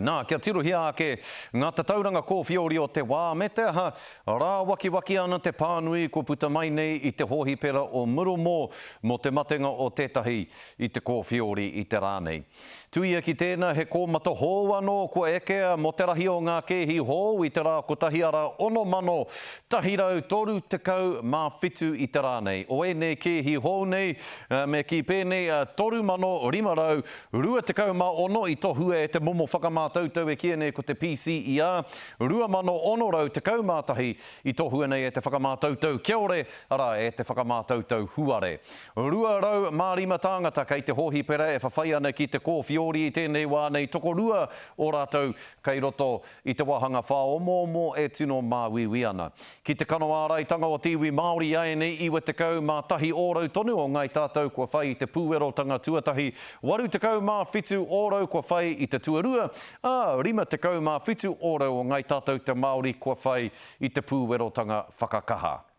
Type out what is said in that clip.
Nā, kia tirohia ake ngā tatauranga kōwhiori o te wā, me te aha, rāwakiwaki ana te pānui kua puta mai nei i te hōhipera o Middlemore mō te matenga o tētahi i te kōwhiori i te rā nei. Tuia ki tēnā, he kōmata hou anō kua ekea mō te rahi o ngā kēhi hou i te rā kotahi arā 6,137 i te rā nei. O ēnei kēhi hou nei, me kī pēnei, 3,500 26 i tohua e te momo whakamātautau e kīia nei ko te PCER, 2,611 i tohua nei e te whakamātautau kiore, arā, e te whakamātautau huare. 205 tāngata kei te hōhipera e whawhai ana ki te kōwhiori i tēnei wā nei, tokorua o rātou kei roto i te wāhanga whāomoomo e tino māuiui ana. Ki te kano āraitanga o te iwi Māori iāianei, 91 ōrau tonu o ngāi tātou kua whai i te pūwerotanga tuatahi, 87 ōrau kua whai i te tuarua, ā, 57 ōrau o ngāi tātou te Māori kua whai i te pūwerotanga whakakaha.